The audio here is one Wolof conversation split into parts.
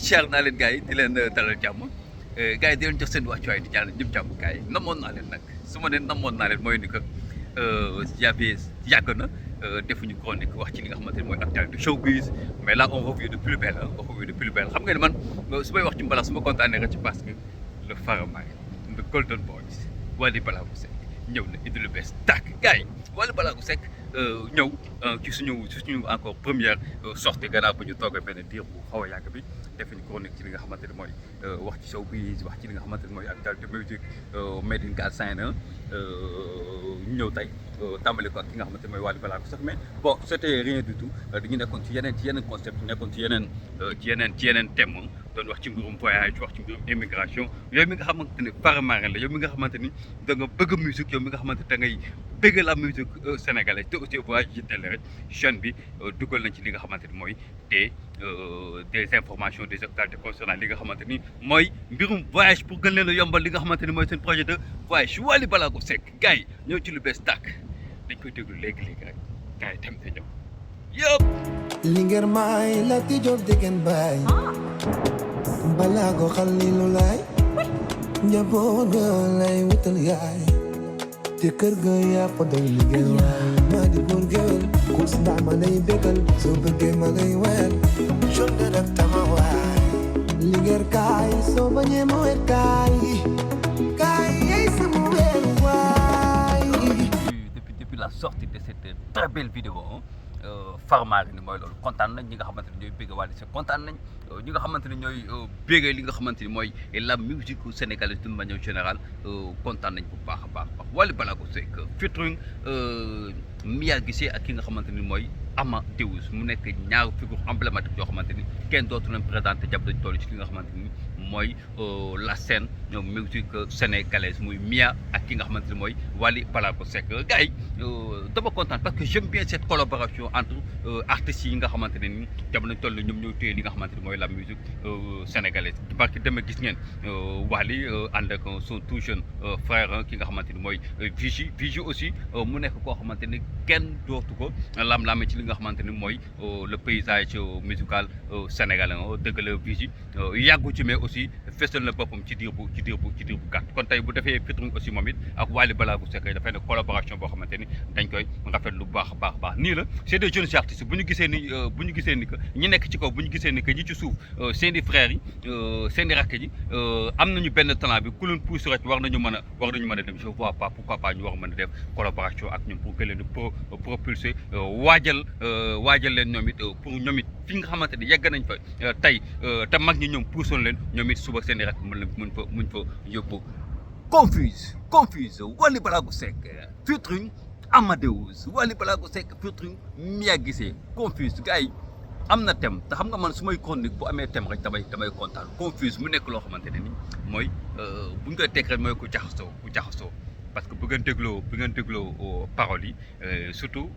cher naa leen gars yi di leen dalal jàmm gars yi di leen jox seen wàccuwaay di ñaan ñëpp jàmm gars yi namoon naa leen nag su ma nee namoon naa leen mooy ni que yàgg na defuñu chronique wax ci li nga xamante ne mooy actualité showbiz mais là on revient de plus belle on revient de plus belle xam nga ne man su may wax ci mbalax su ma kontaanee rek ci parce que le Faramare the Golden Boys Wally Ballago Seck ñëw na indi lu bees tàkk gars yi Wally Ballago Seck ñëw ci suñu encore première sortie gannaaw ba ñu toogee benn diir bu xaw a yàgg bi defuñu chronique ci li nga xamante ne mooy wax ci showbiz wax ci li nga xamante ne mooy actualité musique made in Galsen ñëw tey tàmbali ko ak ki nga xamante ne mooy Wally Ballago Seck mais bon c'était rien du tout dañu nekkoon ci yeneen concept nekkoon ci yeneen thème doon wax ci mbirum voyage wax ci mbirum immigration yow mi nga xamante ne Faramare la yow mi nga xamante ni da nga bëgg musique yow mi nga xamante da ngay bëgg la musique sénégalaise te aussi voyage ci télé rek chaîne bi dugal nañ ci li nga xamante ni mooy des informations des actualités concernant li nga xamante ni mooy mbirum voyage pour gën leen a yombal li nga xamante ni mooy seen projet de voyage Wally Ballago Seck gars yi ñëw ci lu bees tàkk dañ koy déglu léegi rek gars yi dem te ñëw yëpp Linguère maay la ti job degen baay Ballago Xalilu laay njaboot ga lay wutal yaay te kër ga yaa ko doy liggéey waay maa di góor géwél kus ndaa ma lay bégal soo bëggee ma lay wayal jom de def tama waay Linguère kaay soo bañee ma wet kaay yey sama weer waay depuis la sortie de cette très belle vidéo Faramare ni mooy loolu kontaan nañ ñi nga xamante ne ñooy bégg Wally Seck kontaan nañ ñi nga xamante ne ñooy béggee li nga xamante ni mooy la musique sénégalaise d'une manière générale kontaan nañ bu baax a baax Wally Ballago Seck featuring Mia Guissé ak ki nga xamante ni mooy Amadeus mu nekk ñaar figure emblématique yoo xamante ni kenn dootu leen présenté jàpp dañ toll ci ki nga xamante ni mooy la scène musique sénégalaise muy Mia ak ki nga xamante ni mooy Wally Ballago Seck gars yi dama kontaan parce que j'aime bien cette collaboration entre artistes yi nga xamante ne ni jamono toll ñoom ñoo téye li nga xamante ni mooy la musique sénégalaise parce que dama gis ngeen Wally ànd ak son tout jeune frère ki nga xamante ni mooy Vigie aussi mu nekk koo xamante ni kenn dootu ko lam-laame ci li nga xamante ni mooy le paysage musical sénégalais dëgg la Vigie yàggu ci mais aussi fesal na boppam ci diir bu gàtt kon tey bu defee featuring aussi moom it ak Wally Ballago Seck dafay ne collaboration boo xamante ni dañ koy rafetlu bu baax a baax nii la c'est des jeunes artistes bu ñu gisee ni que ñi nekk ci kaw bu ñu gisee ni que ñi ci suuf seen i frères yi seen i rakk yi am nañu benn talent bi ku leen pousse rek war nañu mën a dem je vois pas pourquoi pas ñu war mën a def collaboration ak ñoom pour que leen di propulser waajal leen ñoom it pour ñoom it fi nga xamante ni yegg nañ fa tey te mag ñi ñoom puusoon leen ñoom it suba seen i rakk mën fa yóbbu confuse Wally Ballago Seck featuring Amadeus Wally Ballago Seck featuring Mia Guissé confuse gars yi am na thème te xam nga man su may chronique bu amee thème rek damay kontaan confuse mu nekk loo xamante ne ni mooy bu ñu koy teg rek mooy ku jaxasoo parce que bu ngeen dégloo paroles yi surtout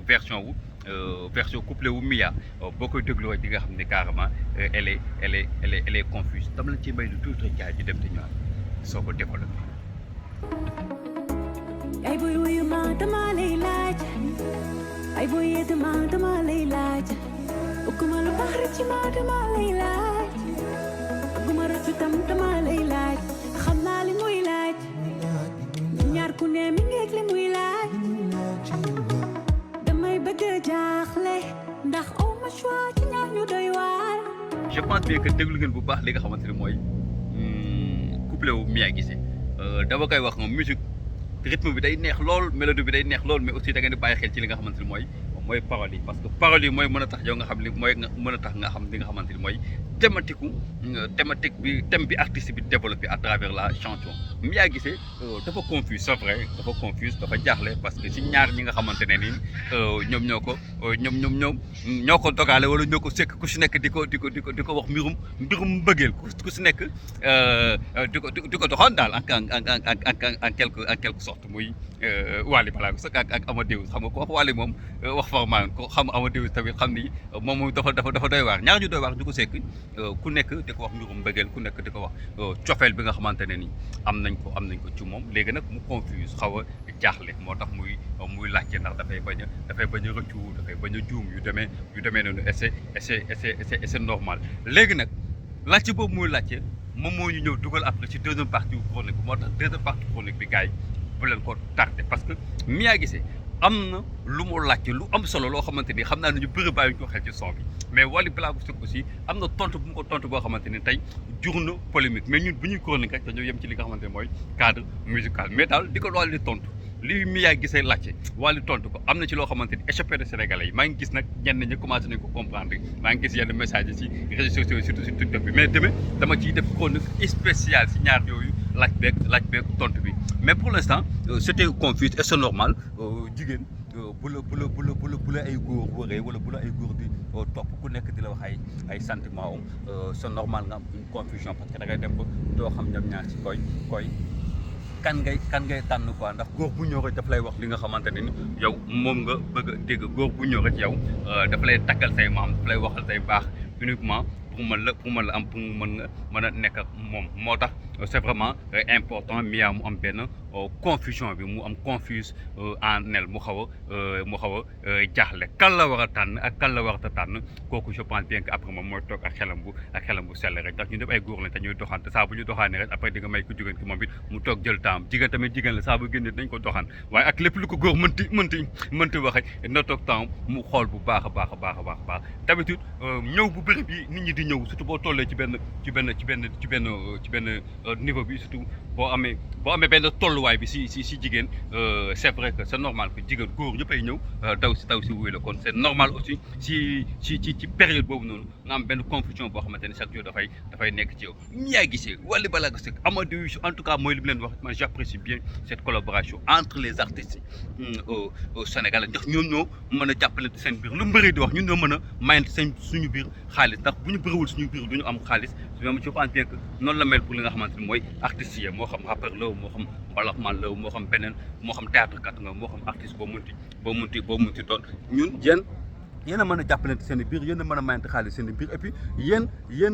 version couplet wu Mia boo koy dégloo di nga xam ne carrément elle est confuse dama la ci may lu tuuti rek gars yi dem te ñëwaat soo ko développé. ay boy wuyu ma dama lay laaj ay boy yee dama lay laaj bëgguma lu baax rek ci ma dama lay laaj bëgguma rek tam dama lay laaj xam naa li muy laaj ñaar ku ne mi ngeeg li muy laaj damay bëgg a jaaxle ndax aw ma choix ci ñaar ñu doy waar. je pense bien que déglu ngeen bu baax li nga xamante ne mooy couplet wu Mia Guissé dama koy wax moom musique rythme bi day neex lool mélodie bi day neex lool mais aussi da ngeen di bàyyi xel ci li nga xamante ni mooy paroles yi parce que paroles yi mooy mën a tax yow nga xam li mooy mën a tax nga xam li nga xamante ni mooy thématique bi thème bi artiste bi développé à travers la chanson Mia Guissé dafa confuse c'est vrai dafa confuse dafa jaaxle parce que si ñaar ñi nga xamante ne ni ñoom ñoo ko dogale wala ñoo ko sekk ku si nekk di ko wax mbirum mbëggeel ku si nekk di ko doxoon daal en quelque sorte muy Wally Ballago Seck ak Amadeus xam nga ko wax Wally moom wax format ko xam Amadeus tamit xam ni moom dafa doy waar ñaar ñu doy waar ñu ko sekk ku nekk di ko wax mbirum mbëggeel ku nekk di ko wax cofeel bi nga xamante ne ni am nañ ko ci moom léegi nag mu confuse xaw a jaaxle moo tax muy laajte ndax dafay bañ a rëccu dafay bañ a juum yu demee noonu et c'est normal léegi nag laajte boobu muy laajte moom moo ñu ñëw dugal après ci deuxième partie chronique bi moo tax deuxième partie chronique bi gars yi bu leen ko tardé parce que Mia Guissé am na lu mu laajte lu am solo loo xamante ni xam naa ne ñu bëri bàyyi ñu ko xel ci son bi mais Wally Ballago Seck aussi am na tontu bu mu ko tontu boo xamante ni tey jur na polémique mais ñun bu ñuy chronique rek dañoo yem ci li nga xamante ne mooy cadre musical mais daal di ko Wally di tontu li Mia Guissé laajte Wally tontu ko am na ci loo xamante ni échappé de Sénégalais yi maa ngi gis nag ñenn ñi commencé nañ ko comprendre maa ngi gis yenn message yi ci réseaux sociaux surtout sur TikTok bi mais demee dama ciy def chronique spéciale si ñaar yooyu laaj beeg tontu bi mais pour l'instant c'était confus et c'est normal jigéen bu la ay góor wëree wala bu la ay góor di topp ku nekk di la wax ay sentiment c'est normal nga am une confusion parce que da ngay dem ba doo xam ñoom ñaar ci koy kan ngay tànn quoi ndax góor bu ñëw rek daf lay wax li nga xamante ne ni yow moom nga bëgg a dégg góor bu ñëw rek yow daf lay taggal say maam daf lay waxal say baax uniquement pour mën la am pour mën a nekk ak moom moo tax c'est vraiment important Mia mu am benn confusion bi mu am confuse en elle mu xaw a jaaxle kan la war a tànn ak kan la war a tànn kooku je pense bien que après moom mooy toog ak xelam bu sell rek ndax ñu def ay góor lañ te ñuy doxante saa bu ñu doxaanee rek après di nga may ko jigéen ki moom it mu toog jël temps jigéen tamit jigéen la saa bu génnee dañ ko doxaan waaye ak lépp lu ko góor mënti waxe na toog temps mu xool bu baax a baax d'habitude ñëw bu bëri bi nit ñi di ñëw surtout boo tollee ci benn niveau bi surtout boo amee benn tolluwaay bi si jigéen c'est vrai que c'est normal que jigéen góor ñëppay ñëw daw si wuy la kon c'est normal aussi ci période boobu noonu nga am benn confusion boo xamante ne chaque jour dafay nekk ci yow Mia Guissé Wally Ballago Seck Amadeus en tout cas mooy li mu leen wax man j'apprécie bien cette collaboration entre les artistes au Sénégal ndax ñoom ñoo mën a jàppale seen biir lu mbëri di wax ñun ñoo mën a mayante suñu biir xaalis ndax bu ñu bëriwul suñu biir du ñu am xaalis je pense bien que noonu la mel pour li nga xamante ne mooy artistes yi moo xam rappeur la moo xam mbalaxman la moo xam beneen moo xam théâtre kat nga moo xam artiste boo munti doon ñun yéen a mën a jàppalante seen biir yéen a mën a mayante xaalis seen biir et puis yéen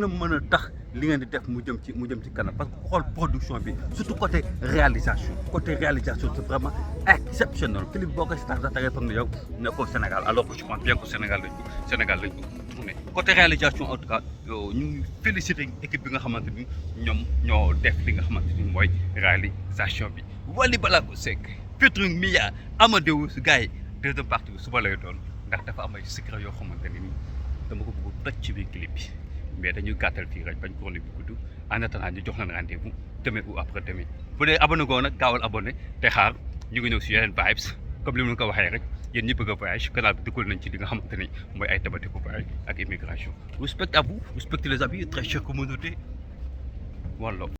a mën a tax li ngeen di def mu jëm ci kanam parce que xool production bi surtout côté réalisation c'est vraiment exceptionnel clip boo ko si tax da ngay foog ne yow nekkoo Sénégal alors que je pense bien que Sénégal lañ ko tourné côté réalisation en tout cas ñu ngi féliciter équipe bi nga xamante ni ñoom ñoo def li nga xamante ni mooy réalisation bi Wally Ballago Seck featuring Mia Amadeus gars yi deuxième partie bi suba lay doon ndax dafa am ay secret yoo xamante ne nii dama ko bëgg toj ci biir clip bi mais dañuy gàttal fii rek bañ chronique bi gudd en attendant ñu jox leen rendez-vous demain ou après demain bu dee abonné goo nag gaawal abonné te xaar ñu ngi ñëw si yeneen vibes comme li mu ko waxee rek yéen ñi bëgg a voyage canal bi dëkkal nañ ci li nga xamante ni mooy ay thématiques voyage ak immigration respect à vous respectez les amis très chère communauté wala